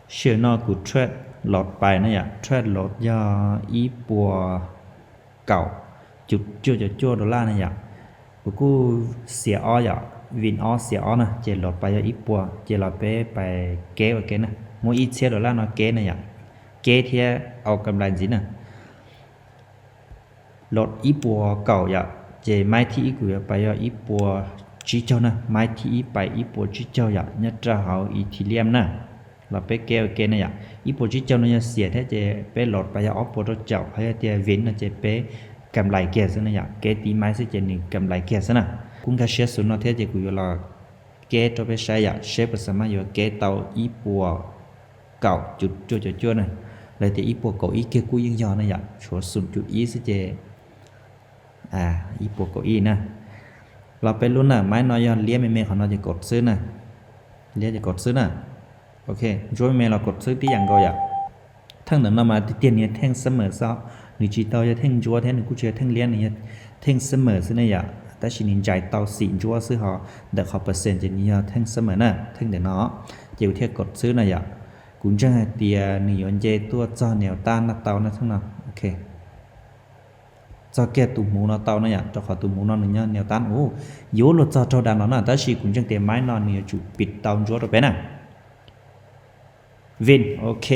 Sij hawm no kuv trade load pais na yom, trade load yog ib puas kaum cuv cuaj caum cuaj dollar na yom. Kuv kuj xiav ob yom, vin ob xiav ob na, ces load pais yog ib puas, ces los peb pais keb ua ke na, muab ib txhiab dollar no keb na yom, keb thiab au kam lais ntxiv na. Load ib puas kaum yom, ces maiv thib ib kuv yuav pais yog ib puas tsib caug na, maiv thib ib pais ib puas tsib caug yom, nyob rau hauv Ethereum na. Los peb keb ua ke na yom, ib puas tsib caug no yog xiam thiab ces peb load pais yog ob puas rau caum, ho yog tias vin no ces peb kam lais kiag xwb na yom, keb tib maiv xwb ces nws kam lais kiag xwb na. Kuv nkag siab xus no thiab ces kuv yuav los keb rau peb saib yom, seb puas xam maj yuav keb tau ib puas kaum cuv cuaj caum cuaj na, los tias ib puas kaum ib kiag kuj yeej yog na yom, tshuav xum cuv ib xwb ces ib puas kaum ib na. Los peb lub na, maiv no yog liab me me qhov no ces kaum xwb na, liab ces kaum xwb na. Ok, ntsuab me me los kaum xwb tib yam nkaus yom. Theej ntawm no mas tiag tiag nws yog theej summer xwb, nws tsis tau yog theej ntsuab thiab nws kuj tsis yog theej liab, nws yog theej summer xwb ne yom, tab sis nws ntsais tau xim ntsuab xwb ho ntawm qhov percent ces nws yog theej summer na, theej ntawm no. Ces kuv thiaj kaum xwb na yom. Kuv ntseeg hais tias nws yuav nce tuaj txog niam tab na tau na theej no. Ok, txog kiag tus hmuv no tau na yom, rau qhov tus hmuv no nws nyob niam tab ub, yuav luag txog raug dav no na, tab sis kuv ntseeg tias maiv no nws yuav tsum pib tau ntsuab rau peb na. Vin, ok,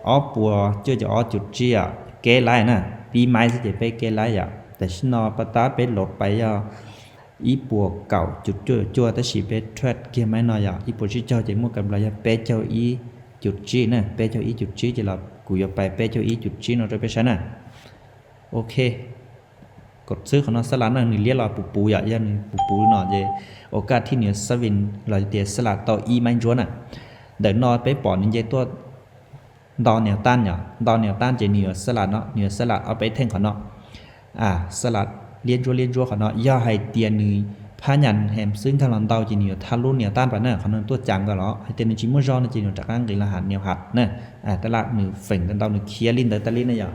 ob puas cuaj caum ob cuv tsib yom, keb laib na, pib maiv xwb ces peb keb laib yom. Tam sim no pab tab peb load pais yog ib puas kaum cuv cuaj cuaj, tab sis peb trade kiag maiv no yom, ib puas tsib caug ces muaj kam lais yog peb caug ib cuv tsib na, peb caug ib cuv tsib ces los kuv yuav pais peb caug ib cuv tsib no rau peb saib na. Ok, kaum xwb qhov no xab las na, nws liab los puv puv yom, yog nws puv puv no ces ua kaj thib nws yuav xab vin los tias xab las tau ib maiv ntsuab na. Ntawm no peb pom nws nce tuaj nto niam tab yom, nto niam tab ces nws yuav xab las no, nws yuav xab las ob peb theej qhov no. Xab las liab ntsuab liab ntsuab qhov no, yog hais tias nws phab nyas hem xwb nkag los ntau ces nws yuav thab lub niam tab pas na, qhov no tuaj cas nkaus los hais tias nws tsis muaj zog no ces nws rov qab nqis los hab niam has na. Tab laj nws feem ntau ntau nws khiav li ntawd tas li na yom.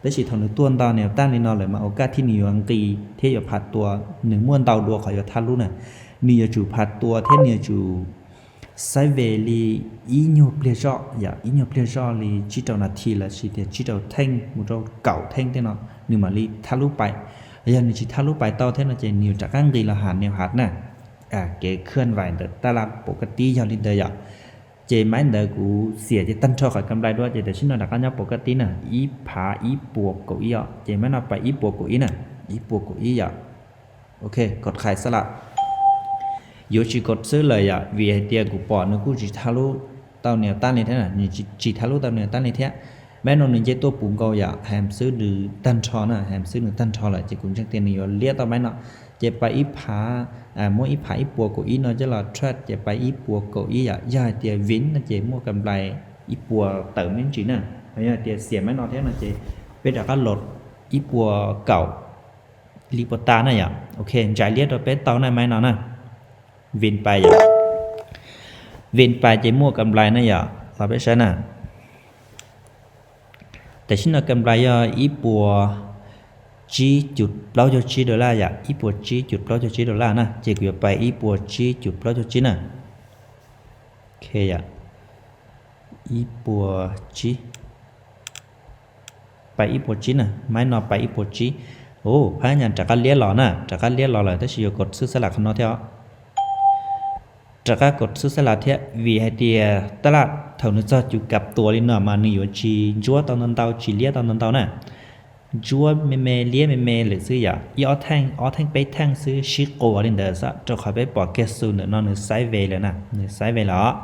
Tab sis thaum nws tuaj nto niam tab li no lawm mas ua kaj thib nws yuav nqis thiab yuav pham tua, nws muaj ntau dua qhov yuav thab lub na. Nws yuav tsum pham tua thiab nws yuav tsum sideways li ib nyuag pliag zoj yom, ib nyuag pliag zoj li tsib rau nas this los sis tias tsib rau theej mus rau kaum theej tej no, nws mam li thab lub pais. Yog nws tsis thab lub pais tau thiab no ces nws yuav rov qab nqis los hab niam has na. Kev khwj vais ntawm tab laj pom kaj tib yog li ntawd yom. Ces maiv ntawd kuv xiam ces tag nrho qhov kam lais dua ces tam sim no rov qab nyob pom kaj tib na, ib phav ib puas kaum ib os, ces maiv no pais ib puas kaum ib na, ib puas kaum ib yom. Ok, kaum qhais xab las. Yuav tsis kaum xwb lawm yom, vim hais tias kuv pom nws kuj tsis thab lub tau niam tab li thiab, nws tsis thab lub tau niam tab li thiab. Maiv no nws nce tuaj puv nkaus yom, hem xwb nws tag nrho na, hem xwb nws tag nrho lawm ces kuv ntseeg tias nws yuav liab tau maiv no. Ces pais ib phav, muab ib phav ib puas kaum ib no coj los trade ces pais ib puas kaum ib yom, yog hais tias vin no ces muaj kam lais ib puas tawm me ntsis na. Yog hais tias xiam maiv no thiab no ces peb rov qab load ib puas kaum li puas tas na yom. Ok, ntsais liab rau peb tau na maiv no na. Vin pais yom, vin pais ces muaj kam lais na yom, los peb saib na. Tam sim no kam lais yog ib puas tsib cuv plaub caug tsib dollar yom, ib puas tsib cuv plaub caug tsib dollar na, ces kuv yuav pais ib puas tsib cuv plaub caug tsib na. Ok yom, ib puas tsib, pais ib puas tsib na, maiv no pais ib puas tsib. Ub, phab nyas rov qab liab los na, rov qab liab los lawm tab sis yuav kaum xwb xab las qhov no thiab os. Rov qab kaum xwb xab las thiab vim hais tias tab laj thaum nws txog cuv kam tua li no mas nws yuav tsis ntsuab tau ntau ntau, tsis liab tau ntau ntau na. Ntsuab me me liab me me lawm xwb yom, ib ob theej, ob theej peb theej xwb sib quas li ntawd xwb, rau qhov peb pom kiag xu ntawm no nws sideways lawm na, nws sideways lawm os.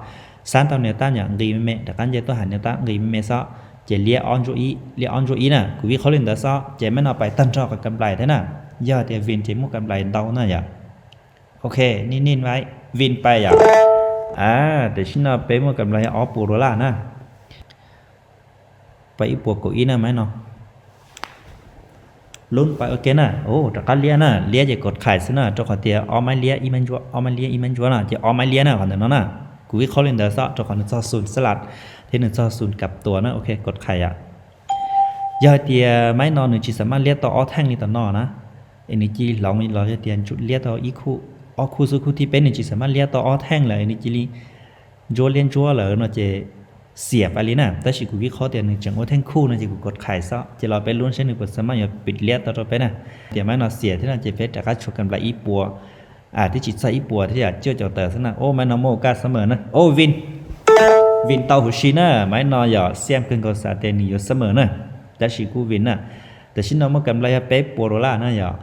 Xab tau niam tab yom, nqis me me, rov qab nce tuaj hab niam tab nqis me me xwb, ces liab ob ntsuab ib, liab ob ntsuab ib na, kuv vij qhov li ntawd xwb, ces maiv no pais tag nrho qhov kam lais thiab na. Yog tias vin ces muaj kam lais ntau na yom. Ok, nij nij vais, vin pais yom. Tam sim no peb muaj kam lais yog ob puas dollar na. Pais ib puas kaum ib na maiv no. Lub pais ok na, rov qab liab na, liab ces kaum qhais xwb na, rau qhov tias ob maiv liab, ob maiv liab ib maiv ntsuab no ces ob maiv liab na qhov ntawm no na. Kuv vij qhov li ntawd xwb, rau qhov nws txog xu xab las thiab nws txog xu kam tua na, ok, kaum qhais yom. Yog hais tias maiv no nws tsis xam maj liab tau ob theej li tom no na, es nws cia li hloov los yog tias liab tau ib khub, ob khub xub khub thib peb nws tsis xam maj liab tau ob theej lawm es nws cia li ntsuab liab ntsuab lawm no ces xiam pais li na, tab sis kuv vij qhob tias nws tseem ua theej khuj no ces kuv kov qhais xwb, ces los peb lub saib nws puas xa maj yuav pim liab tau rau peb na. Tias maiv no xiam thiab no ces peb rov qab tshuav kam nplais ib puas, twb tsis txog ib puas thiab yom, cuaj caum tawm xwb na. Ub, maiv no muaj kaj xab mem na. Ub, vin, vin tau huv si na, maiv no yom, xiam kawg nkaus xav tias nws yuav xab mem na, tab sis kuj vin na. Tam sim no muaj kam nplais yog peb puas dollar na yom.